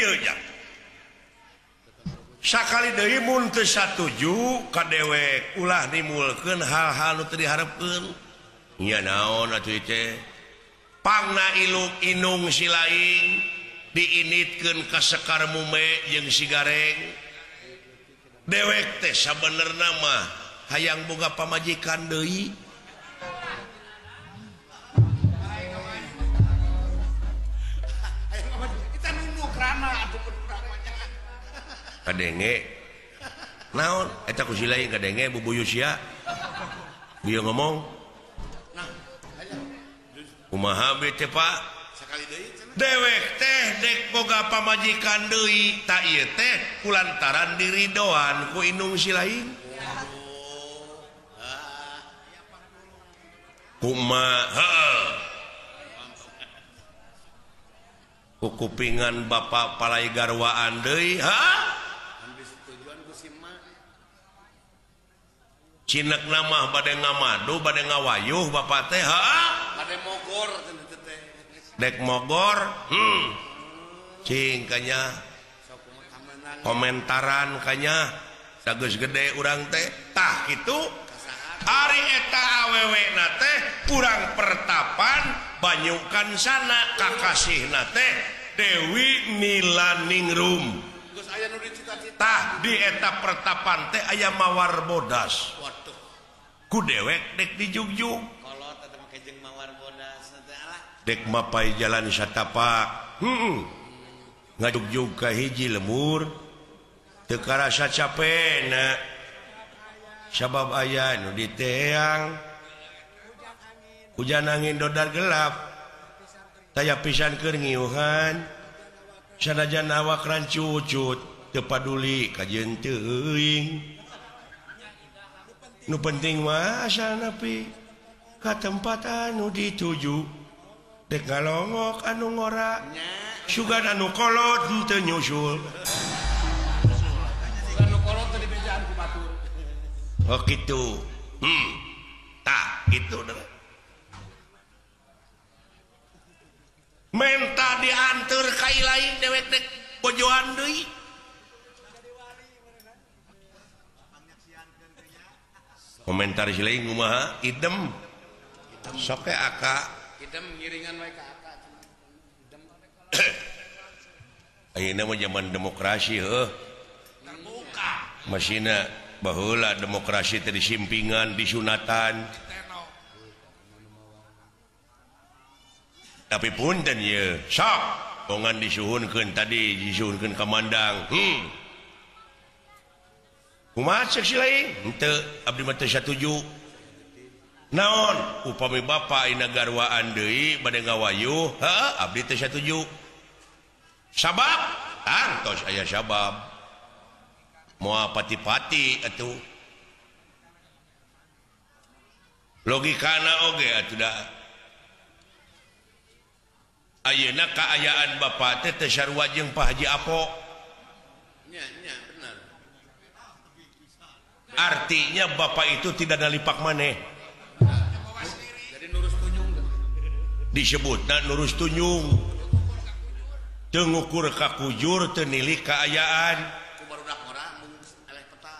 Kieu nya. Sakali deui mun teu satuju ka dewek ulah nimulkeun hal-hal nu teu diharepkeun. Nya naon atuh teh? Pangna ilung inung si laing diinitkeun ka Sekar Mume jeung si Gareng. Dewek teh sabenerna mah hayang boga pamajikan deui. Kadenge naon eta ku si lain kadenge bubuyu sia bieu ngomong kumaha be teh Pak dewek teh dek boga pamajikan deui ta ieu teh kulantaran diridoan ku indung si lain kumaha ku kupingan bapak palai garwaan deui ha cinek nama bade ngamadu bade ngawayuh bapak teh ha bade mogor teh dek mogor cing kanya komentaran kanya sageus gede urang teh tah kitu ari eta awewe na teh urang pertapan banyukan sana kakasihna teh Dewi Nilaningrum. Tah di eta pertapan teh aya mawar bodas. Ku dewek dek dijugjug. Dek mapai jalan satapak. Ngajugjug ka hiji lemur. Teu karasa capena. Sabab aya nu diteang. Hujan angin dodar gelap. Taya pisan keur ngiuhan. Sanajan awak rancucut teu paduli kajeun teuing. Nu penting mah asal nepi ka tempat anu dituju. Dek ngalongok anu ngora, sugan anu kolot henteu nyusul. Sugan anu kolot teu dibejaan ku batur. Oh kitu. Tah kitu deh. Menta dianteur ka lain dewek dek bojoan deui. Komentar si lain kumaha? Idem. Sok we aka. Idem ngiringan we ka aka. Idem. Ayeuna mah zaman demokrasi heuh. Terbuka. Masina baheula demokrasi teh disimpingan, disunatan. Tapi punten ye, sok bongan disuhunkeun tadi disuhunkeun ka Mandang. Kumaha cek si lain? Henteu, abdi mah teu satuju. Naon? Upami bapa ayeuna garwaan deui bade ngawayuh, heuh abdi teu satuju. Sabab? Tangtos aya sabab. Moal pati-pati atuh. Logikana oge atuh da. Ayeuna kaayaan bapak teh teu sarua jeung Pak Haji Apo. Nya, nya, benar. Artinya bapak itu tidak nalipak maneh. Jadi nurus tunjung. Disebutna nurus tunjung. Teu ngukur ka kujur, teu nilik kaayaan. Ku barudak ngora mung eleh peta.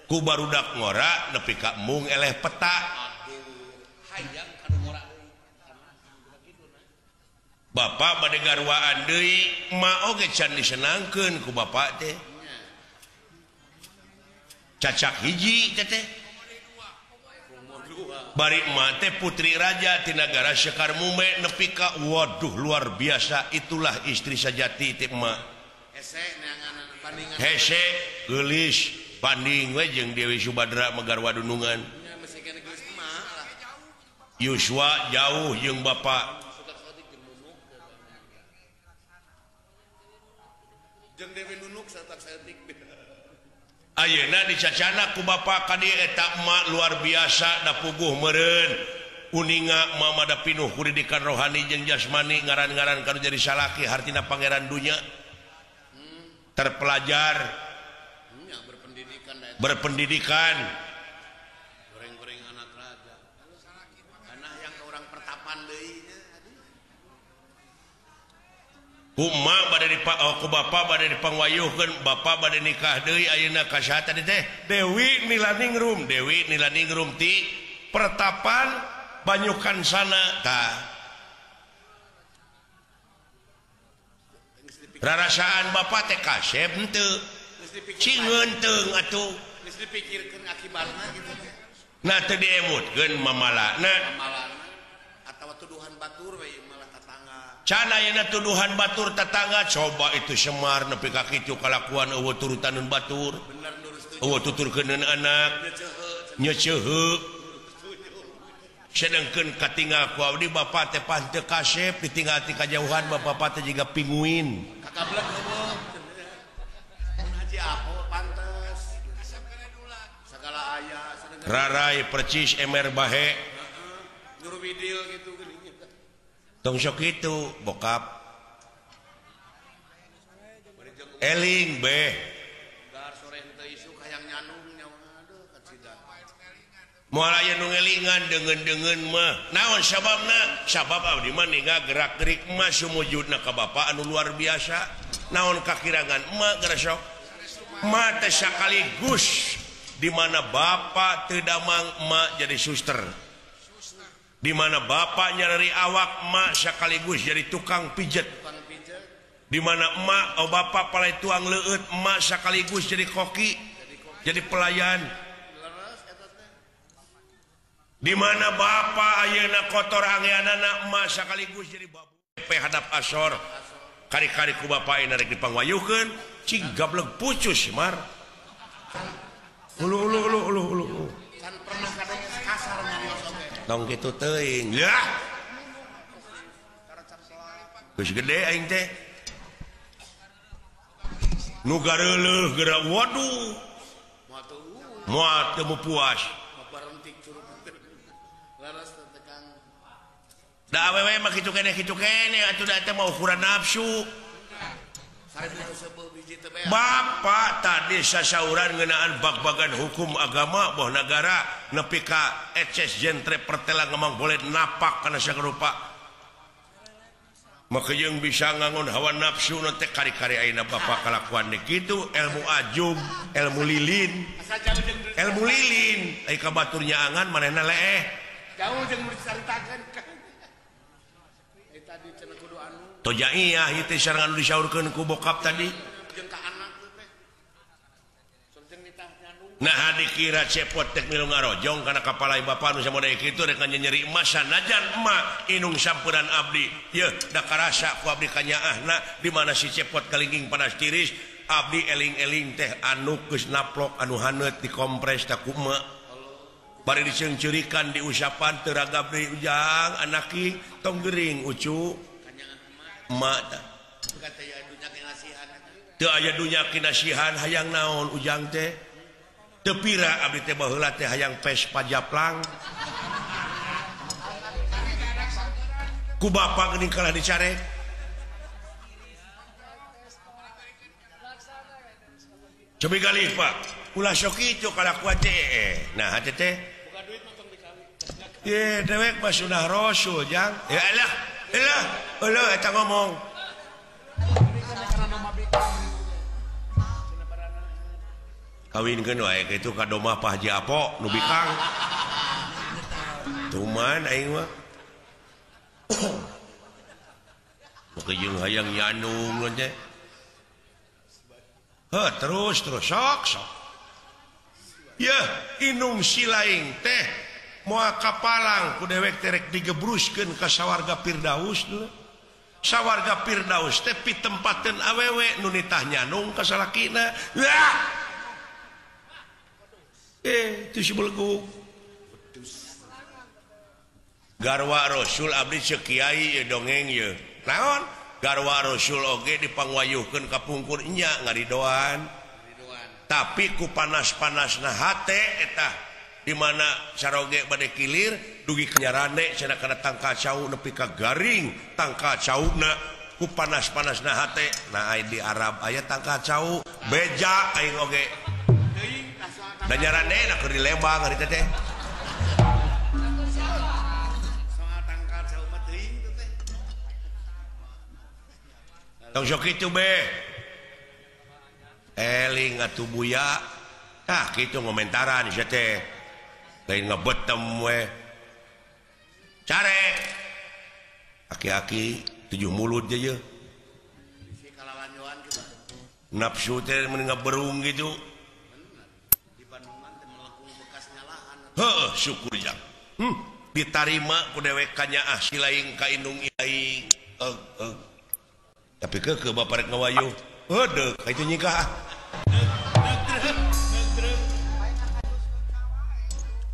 Ku barudak ngora nepi ka mung eleh peta. Aduh, hayang ka nu ngora. Bapak bade garwaan deui, ma oge can disenangkeun ku bapak teh. Cacak hiji teh teh. Bari ma teh putri raja ti nagara Sekar Mume nepi ka waduh luar biasa, itulah istri sajati teh emak. Hese neangan bandingan. Hese geulis banding we jeung Dewi Subadra mah garwa dunungan. Yuswa jauh jeung bapak. Jeung Dewi Nunuk satak saeutik. Ayeuna dicacana ku bapak ka dieu eta emak luar biasa da puguh meureun. Uninga mama da pinuh ku didikan rohani jeung jasmani ngaran-ngaran kanu jadi salaki hartina pangeran dunya. Terpelajar. Berpendidikan. Berpendidikan. Goreng-goreng anak raja. Karena yang ke orang pertapan deui nya. Ku emak bade ku bapa bade dipangwayuhkeun, bapa bade nikah deui ayeuna ka saha tadi teh? Dewi Nilaningrum, Dewi Nilaningrum ti Pertapan Banyukansana tah. Rarasaan bapa teh kasep henteu. Cing henteu atuh. Geus dipikirkeun akibatna kitu teh. Nah teu diemutkeun mamalana. Mamalana atawa tuduhan batur we malah tatangga. Can ayeuna tuduhan batur tetangga coba itu Semar nepi ka kitu kalakuan eueuh turutaneun batur. Bener lurus eueuh tuturkeuneun anak. Nyeceuheu. Sedengkeun katinggal ku abdi bapa teh pan teu kasep ditinggal ti kajauhan bapa teh jiga pinguin. Kakablek eueuh. Mun haji apo pantes. Sagala aya sadengkeun. Rarai percis emer bahe. Heeh. Nyuruh widil kitu geuning. Tong sok kitu bokap. Eling beh. Dar sore henteu isuk hayang nyanung nyawa aduh kacida. Moal aya nu ngelingan deungeun-deungeun mah. Naon sababna? Sabab abdi mah ningal gerak-gerik emak sumujudna ka bapa anu luar biasa. Naon kakirangan emak geura sok? Emak teh sakaligus di mana bapa teu damang emak jadi suster. Di mana bapak nyari awak emak sekaligus jadi tukang pijet. Di mana emak oh bapak palai tuang leueut emak sekaligus jadi koki, jadi pelayan. Di mana bapak ayeuna kotor angeanana emak sekaligus jadi babu. Hadap asor kari-kari ku bapak ayeuna rek dipangwayuhkeun cing gableg pucus mar. Ulu ulu ulu ulu ulu. Can pernah kadang kasar nyarios oge. Tong kitu teuing. Yah. Geus gede aing teh. Nu gareuleuh geura waduh. Moal teu puas. Da awewe mah kitu keneh atuh da teh mah ukuran nafsu. Bapak tadi sasauran ngeunaan bag-bagan hukum agama boh nagara nepi ka eces jentre pertela ngemang boleh napak kana sarupa. Maka jeung bisa ngangon hawa nafsu nu teh kari-kari ayeuna bapak kalakuan deui kitu ilmu ajub, ilmu lilin. Ilmu lilin ai ka batur nyaangan manehna leeh. Jauh jeung nu dicaritakeun. Tadi cenah kudu anu. Tojaiyah ieu teh sareng anu disaurkeun ku bokap tadi. Jeung ka anak teh. Sareng nitah nyandung. Nah dikira cepot teh milu ngarojong kana kapalai bapa nu samoda kitu rek nyeri emas sanajan emak inung samperan abdi. Yeuh da karasa ku abdi kanyaahna di mana si cepot kalingging panas tiris abdi eling-eling teh anu geus naplok anu haneut dikompres teh ku emak. Bari diceungceurikan diusapan teu ragab deui ujang anaki tong gering ucu emak tah teu aya dunya kinasihan hayang naon ujang teh teu pira abdi teh baheula teh hayang Vespa japlang ku bapa geuning kalah dicarek cobi galih Pak ulah sok kitu kalakuan teh nah hate teh ye dewek mah sunah rasul jang ya elah elah elah eta ngomong kawinkeun wae kitu ka domah Pak Haji Apo nu bikang tuman aing mah maka jeung hayang nyanung teh heuh terus terus sok sok yeuh inung silaing teh moal kapalang ku dewek teh rek digebruskeun ka sawarga Firdaus dulu. Sawarga Firdaus teh pitempateun awewe nu nitah nyanung ka salakina. Wah. Itu si belegug. Garwa Rasul abdi ceuk kiai ye dongeng ye. Naon? Garwa Rasul oge dipangwayuhkeun ka pungkur nya ngaridoan. Tapi ku panas-panasna hate eta di mana saroge bade kilir dugi nyarane cenah kana tangkal cau nepi ka garing tangkal cauna ku panas-panasna hate. Nah di Arab aya tangkal cau beja aing oge. Da nyarane na keur di Lembang hari teh. Soal tangkal cau mah teuing teh. Tong sok kitu be. Eling atuh buya. Tah kitu ngomentaran sia teh. Lain ngebetem we. Carek. Aki-aki 7 mulut je. Nafsu teh mun ngaberung gitu. Heuh, syukur jang. Ditarima ku dewek kanyaah si laing ka indung aing. Tapi keukeuh bapak rek ngawayuh. Heudeuk ka itu nyikah.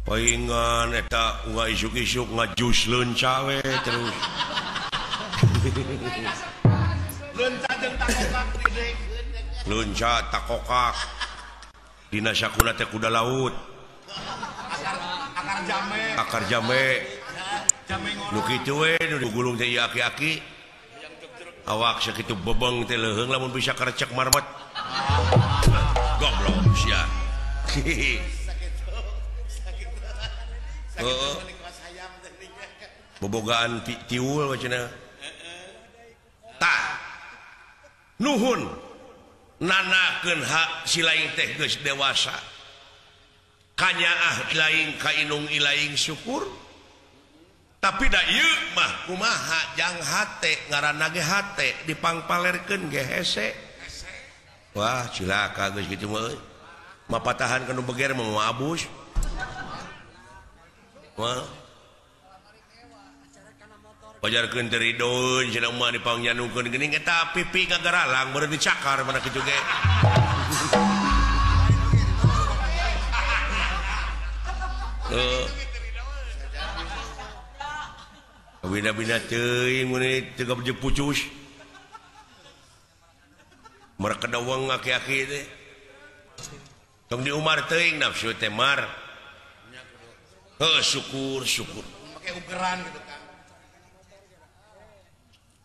Paingan eta unga isuk-isuk ngajus leunca we terus. Leunca jeung takokak didekeun. Leunca takokak. Dina sakuna teh kuda laut. Akar jame. Akar jame. Nu kitu we nu digulung teh ieu aki-aki. Awak sakitu bebeng teh leuheung lamun bisa karecek marmet. Goblok sia. Heeh. Bobogaan tiul cenah. Tah. Nuhun nanakeun hak si laing teh geus dewasa. Kanyaah ilaing ka indung ilaing syukur. Tapi da ieu mah kumaha jang hate ngaranna ge hate dipangpalerkeun ge hese. Wah cilaka geus kitu mah euy. Mapatahan ka nu beger mah moal abus. Wah. Pajarkeun teh rideun cenah mah dipangnyandungkeun geuning eta pipi ngagaralang beureun dicakar mana kitu ge. Bina-bina teuing mun teu gabje pucus. Mereka dawang aki-aki teh. Tong di Umar teuing nafsu teh mar. Heuh syukur syukur. Make ugeran gitu Kang.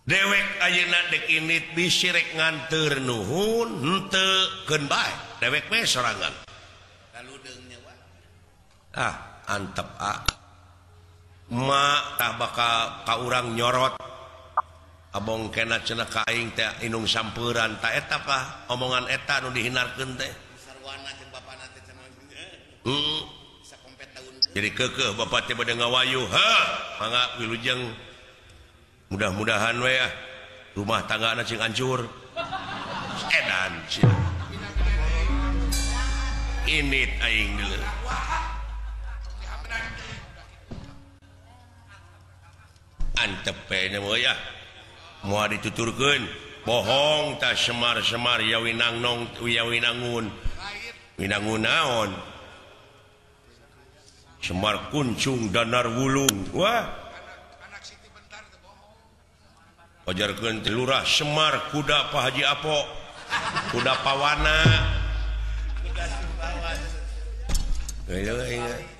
Dewek ayeuna dek init bisi rek nganteur nuhun henteu keun bae. Dewek we sorangan. Laludeung nya wa. Ah, antep ah. Ma tah bakal ka urang nyorot. Abong kena cenah ka aing teh indung sampeuran ta eta kah omongan eta nu dihinarkeun teh. Sarwana jeung bapana teh cenah. Heeh. Sakompet daun. Jadi keukeuh bapak teh bade ngawayuh. Heuh, mangga wilujeng. Mudah-mudahan we ah rumah tanggana cing hancur. Edan sia. Init aing deuleu. Antep we nya mah ya. Moal dituturkeun bohong tah semar-semar ya winangnong ya winangun. Winangun naon? Semar kuncung danar wulung. Wah. Pajarkeun teh lurah Semar kuda Pak Haji Apo. Kuda pawana. Kuda Sumbawa. Heeh.